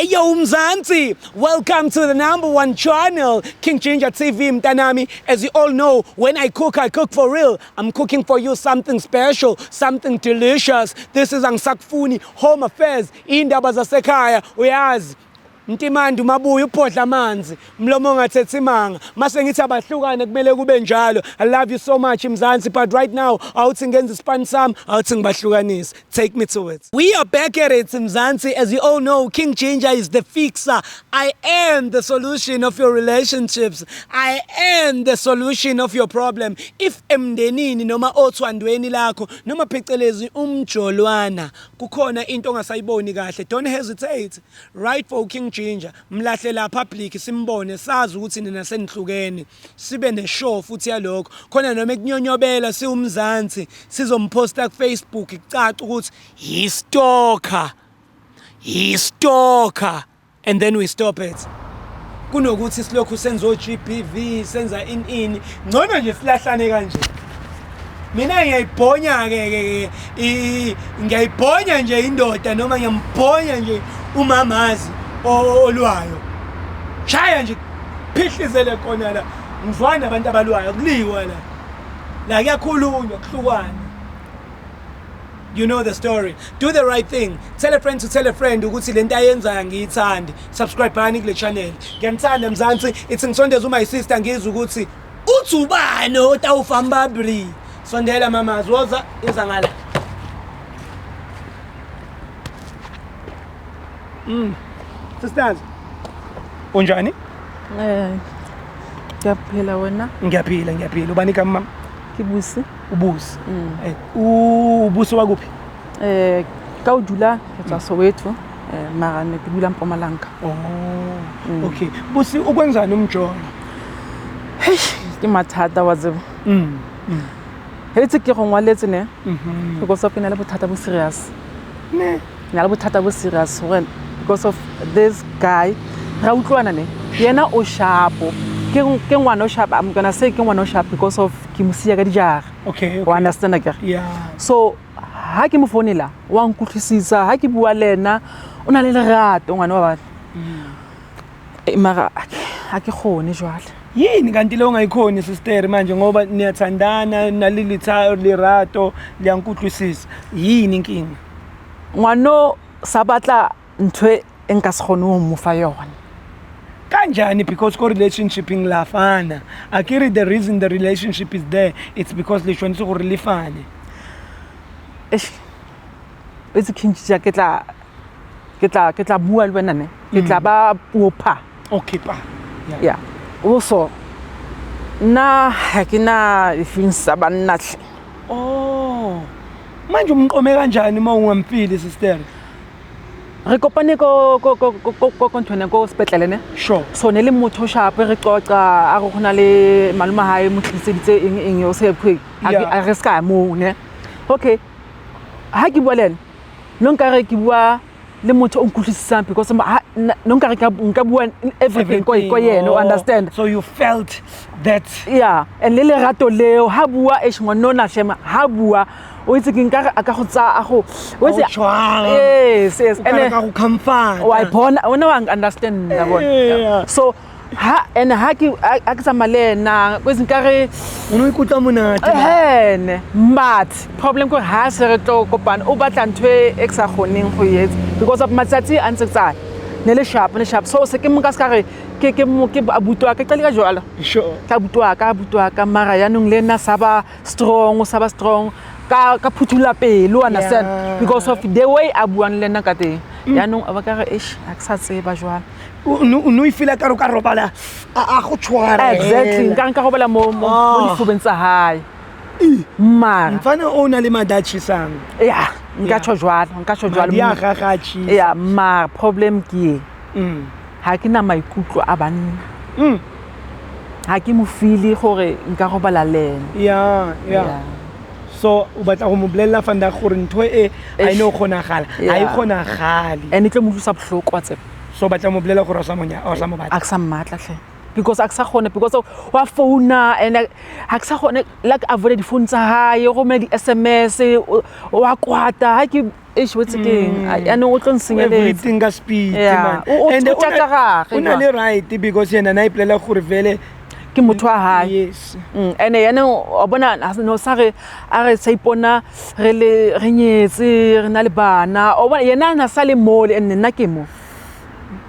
Hey yo Mzansi, welcome to the number one channel, King Ginger TV mntanami. As you all know, when I cook for real. I'm cooking for you something special, something delicious. This is Angisakufuni Home Affairs, indaba zasekhaya, uyazi. Ntimandi umabuya ubhodla amanzi mlomo ongathethi imanga mase ngithi abahlukane kumele kube njalo. I love you so much, Mzansi, but right now awuthi ngenza isipani sami, awuthi ngibahlukanise. Take me to it. We are back at it, Mzansi. As you all know, King Ginger is the fixer. I am the solution of your relationships. I am the solution of your problem. If emndenini noma othandweni lakho noma phecelezi umjolwana kukhona into ongasayiboni kahle, don't hesitate, write for King Ginger. Mlahle la public simbone, sazi ukuthi nina senihlukene, sibe ne-show futhi yalokho khona noma ekunyonyobela siwumzansi sizomposta ku-Facebook kucaca ukuthi yi-stalker, yi-stalker, and then we stop it. Kunokuthi silokhu senza o-GBV, senza in ini, ngcono nje silahlane kanje. Mina ngiyayibhonya ke ke, ngiyayibhonya nje indoda noma ngiyambhonya nje umamazi olwayo, shaya nje phihlizele khona la. Ngizwana abantu abalwayo, kuliwa la, la kuyakhulunywa, kuhlukwana. You know the story. Do the right thing. Tell a friend to tell a friend ukuthi lento ayenzayo ngiyithandi. Subscribe bani kule channel. Ngiyanithanda, Mzansi. Ithi ngisondeze uma sister, ngizwe ukuthi uthi ubani otawufambabri. Sondela mamazi, woza, iza ngala. Sisters. Unjani? Ngiyaphila, wena? Ngiyaphila, ngiyaphila. Ubani igama, mama? Ke Busi. Ubusi. Ubusi wakuphi? Ka o dula ke tswa Soweto, mara ne ke dula Mpumalanga. Oh. Okay. Busi, ukwenzani umjolo? Hey, ke mathata wa tseba. He tse ke go ngwaletse ne. Because of ke na le bothata bo serious. Ne. Na le bothata bo serious gore because of this guy ra utlwana ne. Yena o sharp. Ke ngwana o sharp. I'm gonna say ke ngwana o sharp because of ke mo siya ka dijara. Okay. Wa understand akere? Yeah. So ha ke mo founela wa nkutlwisisa, ha ke bua le ena o na le lerato, ngwana wa batho. Mara ha ke kgone jwale. Yini kanti le ongayikhoni, sister, manje ngoba niyathandana nalilitha lerato liyankutlwisisa, yini inkinga? Ngwano sa batla ntho e nka se kgone ho mo fa yona. Kanjani? Because ko relationship ngilafana akere. The reason the relationship is there, it's because le tshwanetse gore le fane. Eish, itse King, ke tla bua le wena ne, ke tla ba puo pha. Okay pa, yeah. Yeah, also nna ha ke na difeelings tsa banna hle. Oh, manje umqome kanjani uma ungamfili, sister? Re kopane ko nthwana ko sepetlele ne. So ne le motho o sharp, re qoqa, a re go na le malome hae mo tliseditse eng eng o se kwe. A re ska mo ne. Okay, ha ke bua le ena no nkare ke bua le motho o nkutlwisisang because no nkare nka bua everything ko yena, o understand? So you felt that? Yeah, and le lerato leo ha bua, eish, ngwanona shema ha bua o itse ke nkare a ka go tsaya a go o itse. O tshwara. Yes. O ka re ka go comfort. Wa ipona wena, wa understand bona. So ha and ha ke tsamaya le ena o itse nkare O no ikutlwa monate. Ene but problem ke ha se re tlo kopana o batla ntho e ke sa kgoneng go e etsa because of matsatsi a ntse tsaya ne le sharp, ne sharp, so se ke mo ka se ka re ke mo ke abuti wa ka qale ka jwalo. Ka abuti wa ka, abuti wa ka, mara yaanong le nna sa ba strong, sa ba strong ka phuthula pelo, understand? Because of the way a buang le nna ka teng yaanong a ba ka re eish, ha ke sa tseba jwale. O no e feel ka re o ka robala a go tshwara. Exactly, nka robala mo difubeng tsa hae mara Mfana o na le madi a tjhesang. Ya, nka tjho jwalo, nka tjho jwalo. Madi a gagwe a tjhesa. Ya, mara problem ke e ha ke na maikutlo a banna. Ha ke mo feel gore nka robala le ena. Yeah. So o batla go mo bolelela fanda gore ntho e a e ne o kgonagala, ha e kgonagale. And e tlo mo utlwisa bohloko, wa tseba. So o batla mo bolelela gore o sa mo batla. A ke sa mmatla tlhe. Because a ke sa kgona, because of wa founa and ha ke sa kgone, like avoid di-phone tsa hae, o romela di-SMS, wa kwata. Ha ke eish, wetse keng, yaanong o tlo nsenyeletsa. Everything ka speed. Yeah. Man. O And o tjatja gage o na jwang. le right, because yena na ipolela gore vele Ke motho wa hae. Yes. Ene yena o bona no sa re a re sa ipona re le re nyetse, re na le bana. O bona yena na sa le mole, and nna ke mo.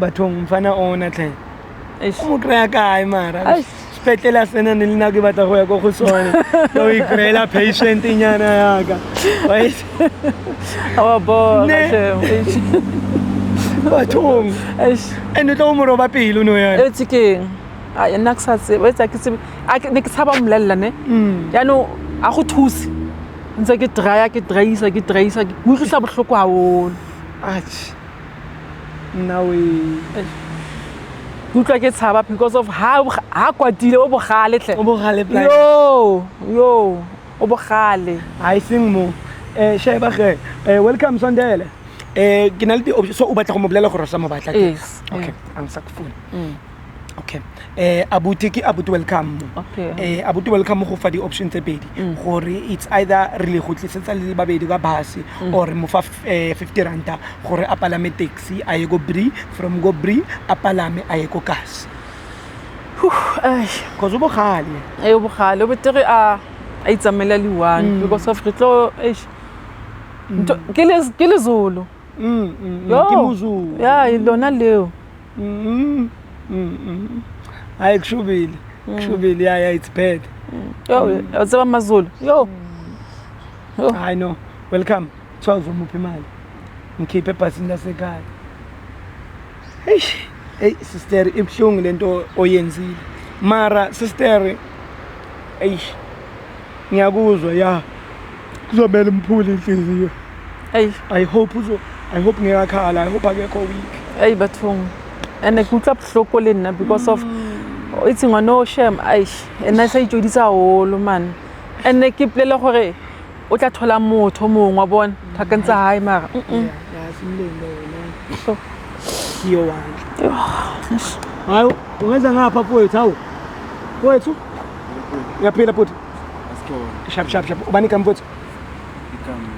Bathong, mfana ona tlhe. Eish. O mo kry-a kae mara? Eish. Sepetlele sena ne le nna ke batla go ya ko go sone, o ikry-ela patient nyana yaka. Wait. Wa bona. Ne. Shem. Eish. Bathong. Eish. And o tlo mo roba pelo no yana. E tse keng? Ai, nna ke sa tsebe, wa etsa ke tsebe. A ne ke tshaba ho mmolella ne. Yaanong a go thuse. Ntse ke drya, ke dryisa, ke dryisa, ke mo utlwisa bohloko haholo. Atjhe. Nna we. Ke utlwa ke tshaba because of ha kwatile, o bogale tlhe. O bogale plan. Yo, yo, o bogale. Hayi seng mo. Sheba ge. Welcome Sondela. Ke na le di option, so o batla go mo bolela gore o sa mo batla ke? Yes. Okay, ang sa go phone. Okay. Abuti ke abuti Welcome mo. Okay. Abuti Welcome go fa di option tse pedi gore it's either re le go tlisetsa le le babedi ka bus or mo fa 50 ranta gore a palame taxi a ye ko Bree, from go Bree a palame a ye ko Kasi. Ai. Cause o bogale. E o bogale, o betere a itsamaela le one because of re tlo eish. Ke leZulu. Yo. Ke moZulu. Ya, lona leo. Hayi, kushubile. Kushubile, yeah, it's bad. Yo, o tseba maZulu. Yo. Yo. I know. Welcome. 12 umuphi imali. Ngikhiphe ebhasini lasekhaya. Hey, hey sister, ibuhlungu lento oyenzile. Mara sister, eish. Ngiyakuzwa ya. Kuzomela umphule inhliziyo. Hey. I hope ngiyakhala, I hope akekho weak. Hey bathong. And ke utlwa bohloko le nna because of itse ngwana o shem, aish, ena sa itjodisa haholo man. And ke ipolela gore o tla thola motho o mongwe wa bona thakeng tsa hae mara. Yeah, simlinde wena. So. Kiyo wami. Hayi, ungenza ngapha mfowethu, hawu. Mfowethu. Uyaphila futhi? Asikhona. Shap shap shap. Ubani igama mfowethu? Igama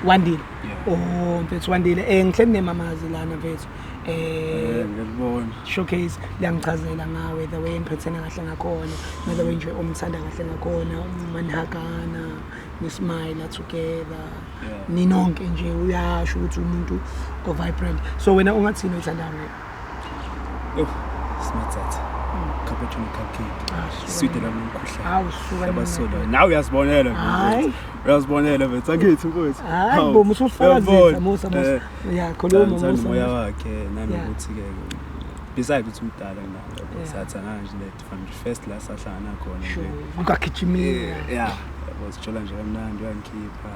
Wandile. Wandile. Yeah. Oh, mfethu Wandile. Ngihleli nemamazi lana mfethu. Ngiyakubona. Showcase liyangichazela ngawe, the way ngiphethene kahle ngakhona, the way nje umthanda kahle ngakhona, manihagana, nismile together. Yeah. Ninonke nje uyasho ukuthi umuntu o vibrant. So wena ungathini oyithandayo ngaye? Oh, smathatha. Cappuccino cupcake. Ah, Sweet lami umkhuhlane. Hawu, suka Yabasola. nina. Nawe uyazibonela Hayi. mfethu. Uyazibonela mfethu. Angithi mfethu. Hayi Hawu, bo, musufakazisa, uyabona. musa musa. Ya, khuluma Ngithanda musa. umoya Musa. wakhe nanokuthi ke besides ukuthi umdala kunami, yabo, Yeah. sathana nje le from the first la sahlangana khona nje. Sure. Ungagijimile. Yeah. Yabo, sitshola nje kamnandi, uyangikhipha.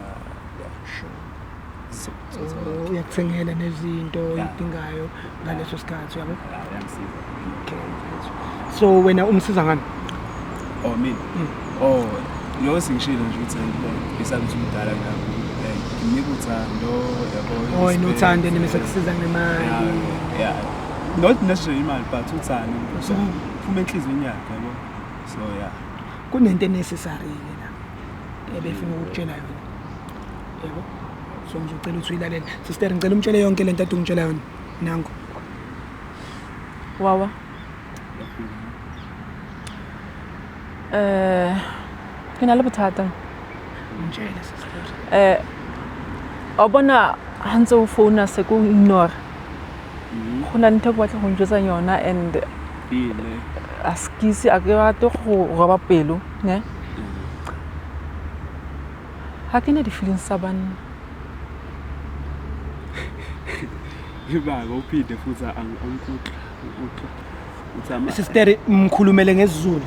Yeah. Sure. So Oh, uyakuthengela nezinto Yeah. oyidingayo ngaleso sikhathi, uyabo? Yeah, uyangisiza. Okay, mfethu. So wena umsiza ngani? Oh, mina. Oh, lo sengishilo nje ukuthi besides ukuthi umdala kunami, ngimnika uthando, yabo. Oh, Respect. nothando nime sekusiza ngemali. Yeah. Not necessarily imali, but uthando. So phuma enhliziyweni yakhe, yabo. So yeah. Kunento necessary ke la ebefuna ukukutshela yona. Yebo. So ngizocela ukuthi uyilalele. Sister, ngicela umtshele yonke lento ade ungitshela yona. Nango. Wawa. Ke na le bothata. Ngitshele sister. O bona ha ntse o founa se ko ignore. Go na le ntho e ke batla go njwetsa yona and Ile. a skisi a ke rate go roba pelo, ne? Ha ke na di-feelings tsa banna. Ibaka uphinde futhi angikuxwa, angikuxwa. Uthi ama Sister, mkhulumele ngesiZulu.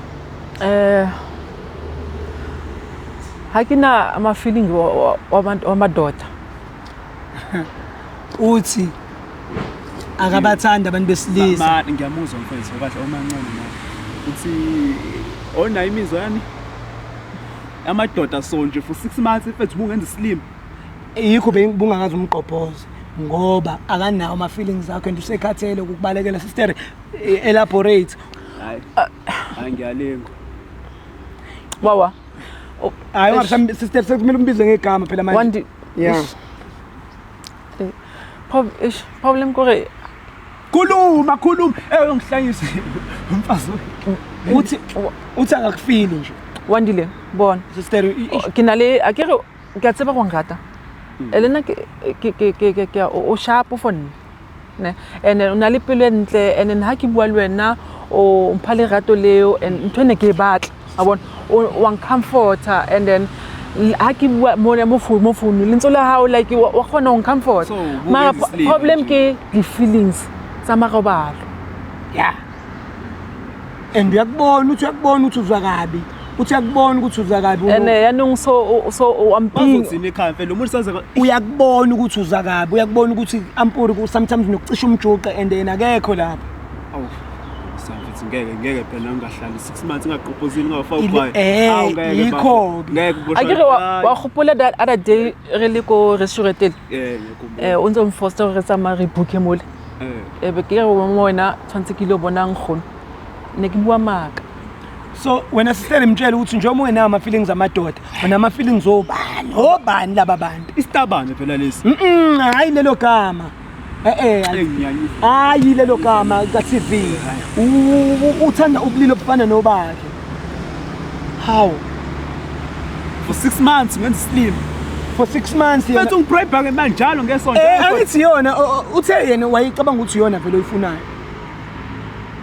Ha ke na ama feeling wabantu wamadoda. Uthi akabathanda abantu besilisa. Ma ngiyamuzwa mfethu kahle omancane na. Uthi ona imizwa yani amadoda so nje for 6 months mfethu ubungenza slim. Yikho bengingakazi umgqobhoze ngoba akanawo ama feelings akho and usekhathele ukukubalekela. Sister, elaborate. Hayi. Hayi ngiyalingwa. Wawa. Hayi ungabe sister, sekumele umbize ngegama phela manje. Wandi. Yeah. Eish. Eish, problem kore Khuluma, khuluma. Eh ngihlanyise umfazi. Uthi akakufili nje. Wandile, bona. Sister, Ke na le a ke re ke a tseba go nrata. Le nna ke o sharp for nna. Ne? And then o na le pelo e ntle, and then ha ke bua le wena o mpha lerato leo, and ntho ene ke e batla. A bona, o wa ncomforta, and then ha ke bua mo founung lentswe la hao, like wa kgona ho ncomforta. So, Mara buka isilima problem nje. ke di-feelings tsa marobalo. Yeah. And uyakubona ukuthi uzwa kabi. Uthi uyakubona ukuthi uzwa kabi. And yaanong so I'm being Bazothini ekhaya mfela umuntu saze Uyakubona ukuthi uzwa kabi. Uyakubona ukuthi ampuri ku sometimes nokucisha umjuqe and yena akekho lapha. Awu. Samfethu ngeke phela ngingahlali 6 months ngingaqophozile ngingafaka ugwayi. Yikho-ke. Ngeke uboshwe. A ke re wa gopola that other day re le ko restauranteng? Eh ngiyakhumbula. O ntse o mforce gore re tsamaya re booke mole. E be ke re mo wena tshwanetse ke ile bona nkgono. Ne ke bua maaka. So wena sister, mtshela ukuthi njengoba ungenawo ama-feelings amadoda, unama feelings obani? Obani laba bantu? Isitabane phela lesi. Hayi lelo gama. Engiyanyisa. Hayi lelo gama ka TV. Uthanda ubulili obufana nobakhe. How? For 6 months ngenza isilima. For 6 months yena. Mfethu ungibribe ngemali njalo ngesonto. Angithi yona uthe yena wayicabanga ukuthi yona vele oyifunayo.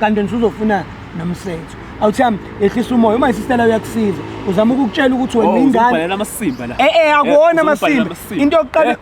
Kanti wena usuzofuna nomsetho. Awuthami, yehlisa umoya, uma isister la uyakusiza. Uzama ukukutshela ukuthi wena Oh, ingane. uzongibhalela amasimba la. Akuwona Uzongibhalela amasimba. amasimba. Into yokuqala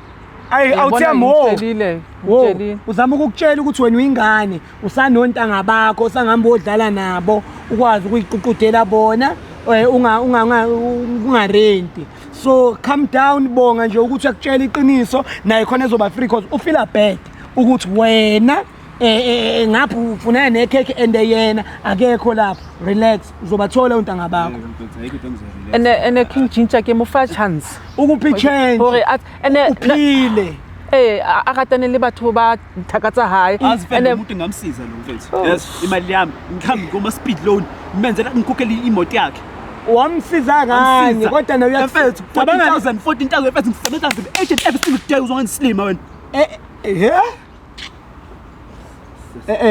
ayi awuthami wo. Ngitshelile, Wo, ngitshelile. uzama ukukutshela ukuthi wena uyingane, usanontanga bakho, usangihamba odlala nabo, ukwazi ukuyiququdela bona, unga unga ungarenti. So calm down, bonga nje ukuthi uyakutshela iqiniso, naye khona ezoba free cause ufeel bad ukuthi wena ngapha ufunana nekhekhe and yena akekho lapho. Relax, uzobathola ontanga bakho. Mfethu ayikho into engizorelax. And King Ginger ke mo fa chance. Ukuphi change? Hore and Uphile. A ratane le batho ba thaka tsa hae. Azi And vele umuntu ngamsiza lo mfethu. Yes, imali yami ngikhambi ngoma speed loan. Ngimenzela ngikhokhele imoto yakhe. Wamsiza kanye kodwa naye Mfethu uyacabanga 14,000 14,000 mfethu ngisebenza ngibe agent every single day uzongenza isilima wena.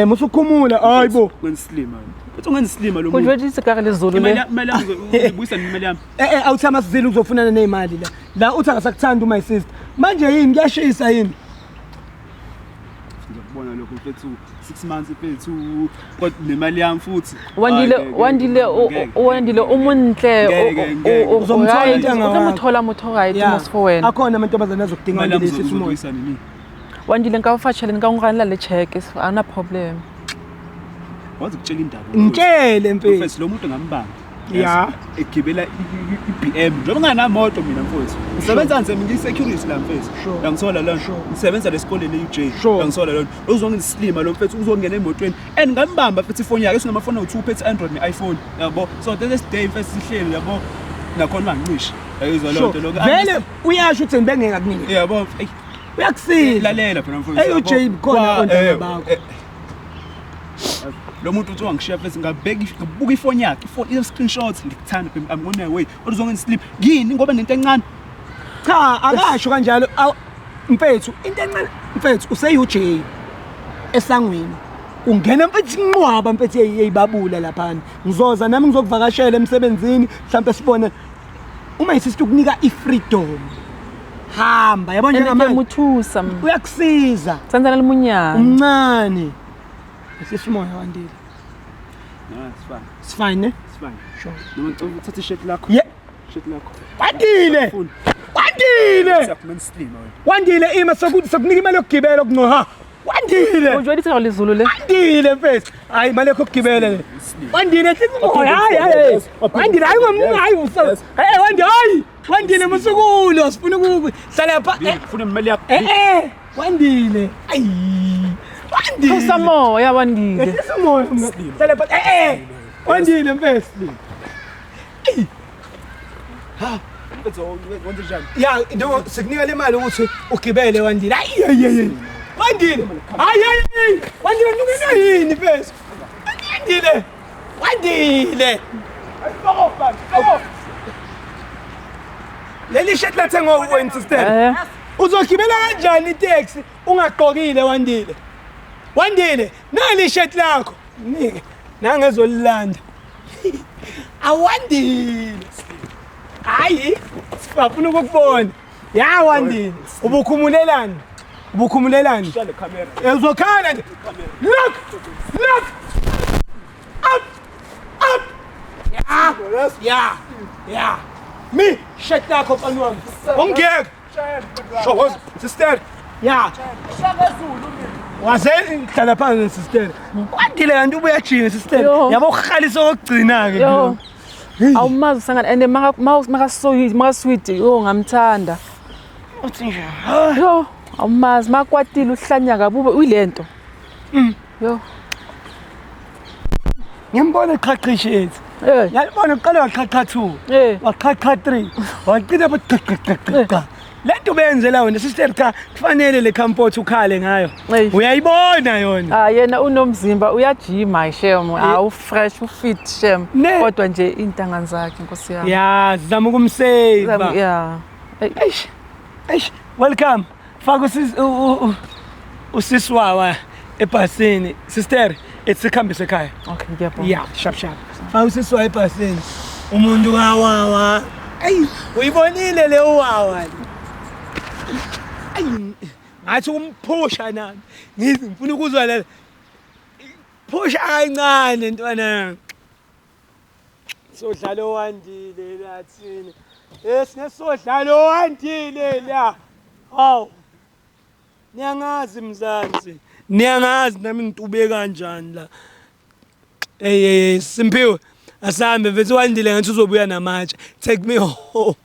Musukhumula hayibo. Ungenza isilima wena. Mfethu ungenza isilima lo Go muntu. jweditse ka re lezolo Imali le. imali yami uzobuyisa imali yami. Awuthi amasizile uzofunana nezimali la. La uthi akasakuthanda my sister. Manje yini kuyashisa yini? Ngiyakubona lokho mfethu 6 months mfethu kodwa nemali yami futhi. Wandile Hayi, ngeke, Wandile o ngeke, Wandile o montle Ngeke, ngeke. o Uzomthola right. intanga O tlo mo wakho. thola motho right mos for wena. Akhona amantombazane azokudinga Imali yami Wandile sisimoya. uzobuyisa nini? Wandile nka o fa tjhelete, nka o nganela le cheque, ha ona problem. Wazi ukutshela indaba. Ngitshele mfethu. Mfethu lo muntu ngambamba. Ya. Egibela i-BM njengoba nginganamoto mina mfethu. Ngisebenza nzima ngiyi-security la mfethu. Sure. Uyangithola lona. Sure. Ngisebenza lesikoleni e-UJ. Sure. Uyangithola lona. Uzongisilima lo mfethu uzongena emotweni. And ngambamba futhi ifoni yakhe sinamafoni awu-2 phethe Android ne-iPhone. Yabo. So this day mfethu sihleli yabo. Nakhona bangicishe. Ayizwa leyo nto lokho. Vele uyasho ukuthi bengeke akunike. Yabo. Eyi, Uyakusiza. Lalela phela mfethu. E-UJ yabo. khona ontanga bakho. Lo muntu uthi wangishiya mfethu ngabheka ngabuka ifoni yakhe, ifoni ile screenshot ngikuthanda baby, I'm on my way. Kodwa uzongenza sleep. Yini ngoba nento encane. Cha, akasho kanjalo. Mfethu, into encane mfethu use-UJ esangweni. Ungena mfethu inqwaba mfethu yeyibabula laphana. Ngizoza nami ngizokuvakashela emsebenzini, mhlawumbe sibone uma isister ukunika i-freedom. Hamba, yabo And ke njengamanje. mo thusa. Uyakusiza. Santsana le monyane. Umncane. Sisimoya Wandile. No, it's fine. It's fine, ne? It's fine. Sure. Noma ngicela uthathe ishirt lakho. Yeah. Shirt lakho. Wandile. Funa. Wandile. Siyakumena isilima wena. Wandile ima sokunika imali yokugibela okuncoha. Wandile. O jweditse ka lezolo le. Wandile mfethu. Hayi imali yakho yokugibela le. Wandile hlisa umoya. Hayi hayi. Wandile hayi hayi usa. Hey Wandile hayi. Wandile musukulo sifuna ukuhlala lapha. Funa imali yakho. Wandile. Ayi. Wandile. Thusa moya Wandile. Hlisa umoya. Hlala lapha. Wandile mfethu. Mfethu wenze njani? Ya, no sikunika le mali ukuthi ugibele Wandile. Hayi hayi hayi. Wandile. Hayi hayi. Wandile nukena yini mfethu? Wandile. Wandile. Leli shirt lathengwa uwena sister. Eh. Uzogibela kanjani itaxi ungagqokile Wandile? Wandile, nali ishirt lakho. Nike nangezolilanda. Awandile. Hayi, sifuna ukukubona. Ya Wandile, ubukhumulelani? Ubukhumulelani? Shale camera. Uzokhala nje. Look! Look! Up! Up! Yeah! Yeah! Yeah! Me, shirt lakho mfana wami. Ungiyeke. Shokoza, sister. Yeah. Waze hlala phansi sister. Kwandile kanti ubuya jini sister. Yo. Yabo ukhalisa okugcina ke. Yo. Awumazi usangana and maka maka sweet yo ngamthanda. Uthi nje. Yo, awumazi makwatile uhlanya kabi ube uyilento. Yo. Ngiyambona eqhaqhishethe. Eh. Yalibona uqale waqhaqha 2. Eh. Waqhaqha 3. Waqina ba qhaqha. Lento beyenzela wena sister cha kufanele le comfort ukhale ngayo. Eish. Uyayibona yona. Ah yena unomzimba uyajima shem, awu fresh ufit shem. Ne. Kodwa nje intanga zakhe Nkosi yami. Ya, sizama ukumsave. Yeah. Ey, Eish. Eish, welcome. Faka usisi wawa ebhasini. Sister, it's sikhambise ekhaya. Okay, ngiyabonga. Yeah, sharp sharp. Faka usisi wawa ebhasini. Umuntu kawawa. Ey, uyibonile le uwawa. Ayi, ngathi umphusha nami. Ngithi ngifuna ukuzwa le. Phusha kancane ntwana. Sodlala owandile la thina. Eh sinesodlala owandile la. Hawu. Niyangazi Mzansi. Niyangazi nami ngitube kanjani la. Hey hey Simphiwe. Asambe mfethu wandile ngathi uzobuya namatshe. Take me home.